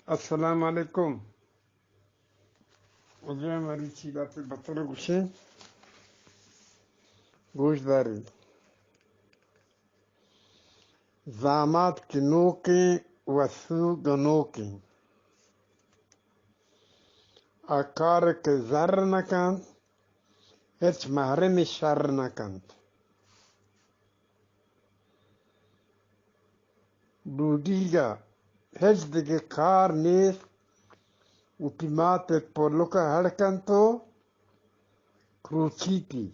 السلام علیکم۔ اجا مریچی باپی بتر گوشیں، گوش داری۔ زامات کہ نوکیں، وسو گنوکیں۔ آ کار کہ زر نہ کنت، ہچ محرم شر نہ کنت۔ بوڈیگ ءَ ہچ دگہ کار نیست، وتی مات ءِ پلک ءَ ہڑ کنت و کروچیتی۔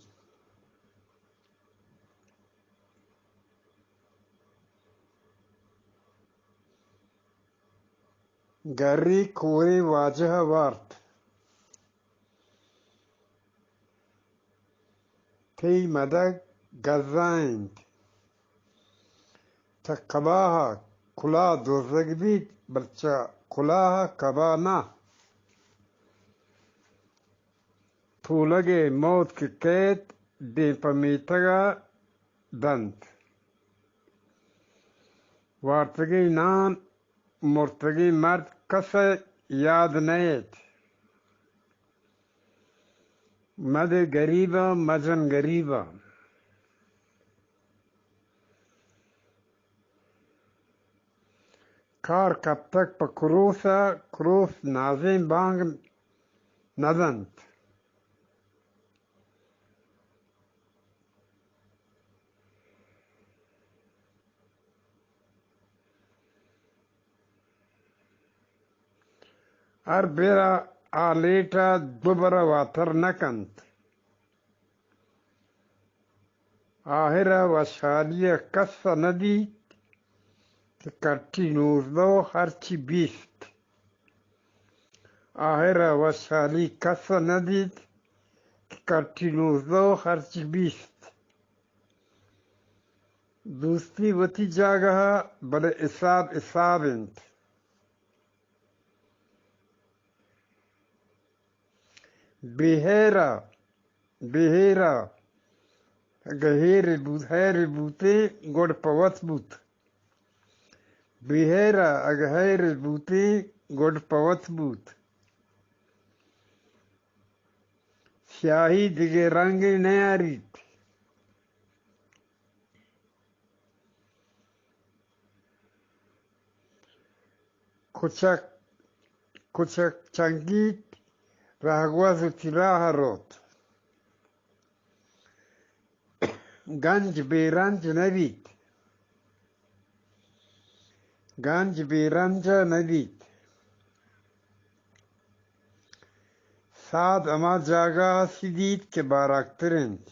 گری کوریں واجہ ءَ وارت۔ تئی مدگ گزا انت۔ چہ کباہ ءَ کلاہ دزگ بیت، بلے چہ کلاہ ءَ کباہ نہ۔ تولگ ءِ موت کہ کیت، دیم پہ میتگ ءَ دنت۔ وارتگیں نان، مرتگیں مرد کس ءَ یاد نئیت۔ مدے گریب ءَ، مجن گریب ءَ۔ کار کپتگ پہ کروس ءَ، کروس نازیں بانگ نہ دنت۔ ہر بر ءَ آ لیٹ ءَ دو بر ءَ واتر نہ کنت۔ آہر ءَ وشحالی ءَ کس ءَ نہ دیت کہ کٹی نوزدہ و ہرچی بیست۔ آہر ءَ وشحالی کس ءَ نہ دیت کہ کٹی نوزدہ و ہرچی بیست۔ دوستی وتی جاگہ ءَ، بلے حساب حساب انت۔ بے ہیر ءَ، بے ہیر ءَ اگہ ہیر بوت، ہیر بوتیں گڈ پہ وت بوت۔ بے ہیر ءَ اگہ ہیر بوتیں گڈ پہ وت بوت۔ سیاہی دگہ رنگے نیاریت۔ کچک، کچک چنگیت، رہگوز وتی راہ ءَ روت۔ گنج بے رنج نہ بیت۔ گنج بے رنج ءَ نہ بیت۔ ساد ہما جاگہ ءَ سدیت کہ بارکتر انت۔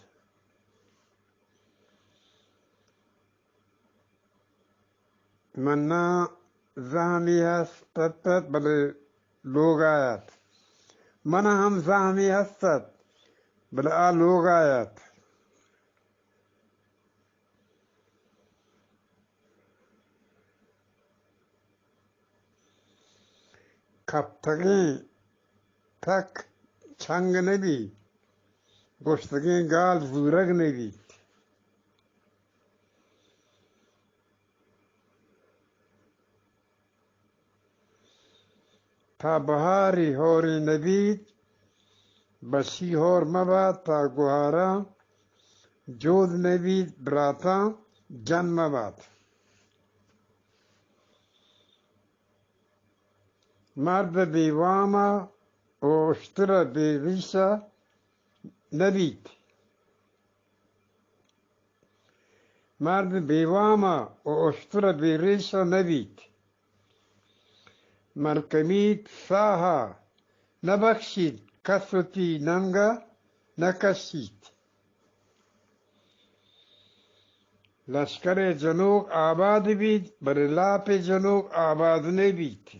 من ءَ زہمے ہست ات، بلے لوگ ءَ ات۔ من ءَ ہم زہمے ہست ات، بلے آ لوگ ءَ ات۔ کپتگیں ٹک چنگ نہ بیت، گوشتگیں گال زورگ نہ بیت۔ تا بہاری ہورے نہ بیت، بشی ہور مہ بات، تا گہاراں جود نہ بیت، براتاں جن مہ بات۔ مرد بے وام ءَ و اشتر بے ریش ءَ نہ بیت۔ مرد بے وام ءَ و اشتر بے ریش ءَ نہ بیت۔ ملکمیت ساہ ءَ نہ بکشیت، کس وتی ننگ ءَ نہ کشیت۔ لشکر ءِ جنوک آباد بیت، بلے لاپ ءِ جنوک آباد نہ بیت۔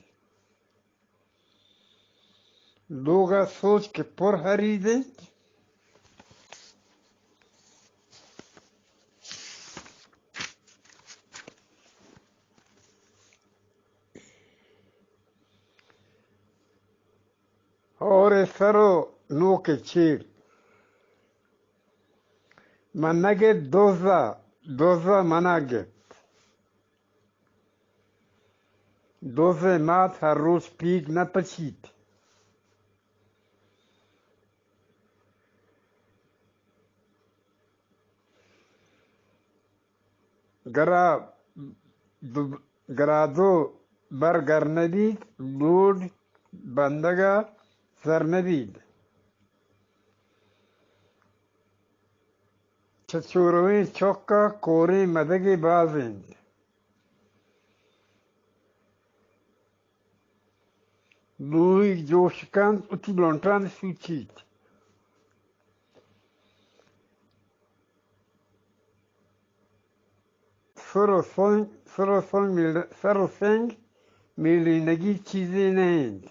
لوگ ءَ سوچ کہ پر ہرید انت۔ ہور ءِ سر و نوک ءِ چیر۔ من نہ گپت دز ءَ، دز ءَ من ءَ گپت۔ دوز ءِ مات ہر روچ پیگ نہ پچیت۔ گرا دو، گرا دو بر گر نہ بیت، لوڈ بندگ ءَ زر نہ بیت۔ چہ چورویں چک ءَ کوریں مدگے باز انت۔ لوہیگ جوش کنت، وتی لنٹانی سوچیت۔ سر و سنگ، سر و سنگ میل-، سر و سنگ میلینگی چیزے نہ انت۔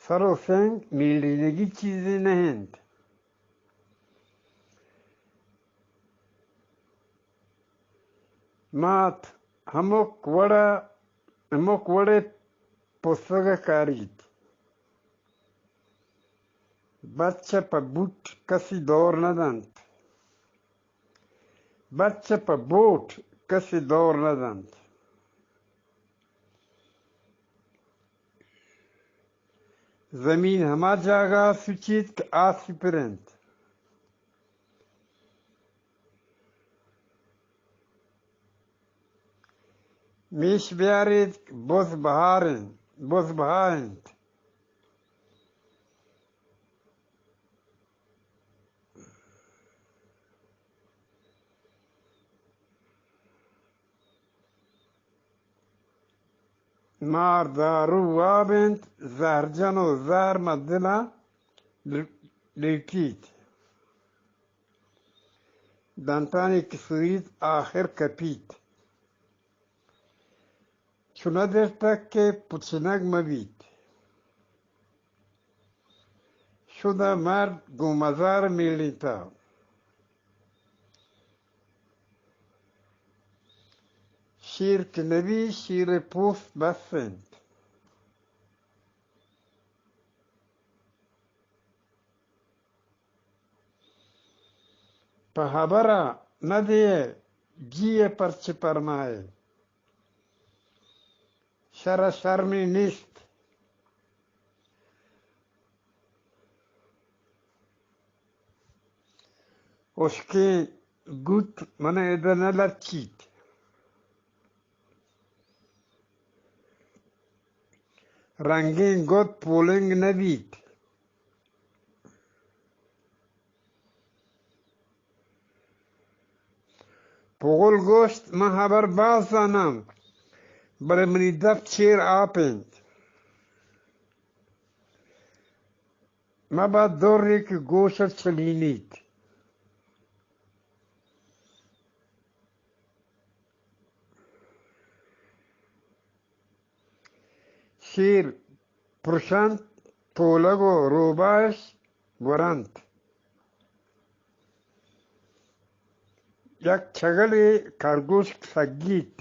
سر و سنگ میلینگی چیزے نہ انت۔ مات ہمک وڑ ءَ، ہمک وڑ ءَ پسگ ءَ کاریت۔ بچ ءَ پہ بوٹ کسی دور نہ دنت۔ بچ ءَ پہ بوٹ کسی دور نہ دنت۔ زمین ہما جاگہ ءَ سچیت کہ آسی پر انت۔ میش بیاریت، بز بہار انت، بز بہا انت۔ مار دارو واب انت، زہرجن و زہر ماں دل ءَ لیٹیت۔ دنتانی کہ سوریت آخر کپیت۔ چو نہ درتگ کہ پچنگ مہ بیت۔ شد ءَ مرد گوں مزار میلینت ءَ۔ شیر کہ نہ بی، شیر ءِ پوست بس انت۔ پہ ہبر ءَ نہ دئے، جی ءَ پرچہ پرمائے۔ شر ءَ شرمے نیست۔ ہشکیں گوت من ءَ ادا نہ لچیت۔ رنگیں گد پولنگ نہ بیت۔ پغل گوشت، من ہبر باز زاناں، بلے منی دپ چیر آپ انت۔ مبا درے کہ گوش ءَ چلینیت۔ شیر پرشنت، تولگ و روباہش گورنت۔ یک چگلے کرگوشک سگیت۔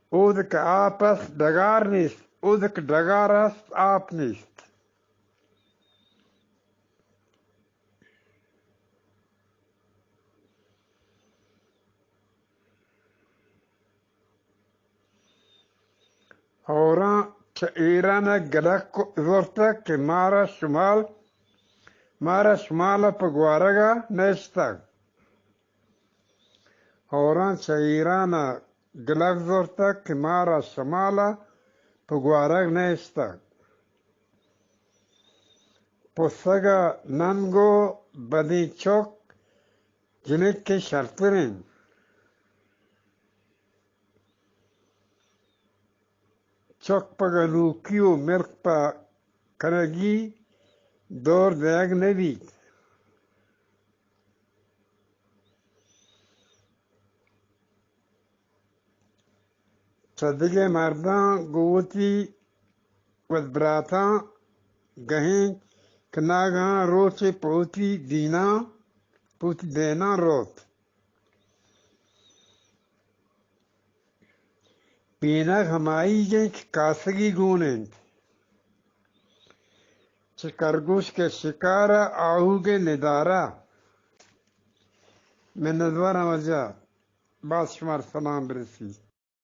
اود کہ آپ است، ڈگار نیست، اود کہ ڈگار است، آپ نیست۔ ہوراں چہ ایران ءَ گلک زرتگ کہ مارا شمال، مارا شمال ءَ پہ گوارگ ءَ نیشتگ۔ ہوراں چہ ایران ءَ گلگ زرتگ کہ مارا شمال ءَ پہ گوارگ نیشتگ۔ پسگ ءَ ننگ و بدیں چک جنک ءَ شرتر انت۔ چک پہ گنوکی و ملک پہ کنگی دور دیگ نہ بیت۔ چہ دگہ مرداں گوں وتی وت براتاں گہیں کہ ناگہاں روچے پہ وتی دیناں، پہ وتی دیناں روت۔ بینگ ہمائیگ انت کہ کاسگی گون انت۔ چہ کرگوشک ءِ شکار ءَ آہوگ ءِ ندارہ۔ منتوار ہمجا، باز شمار سلام برسی۔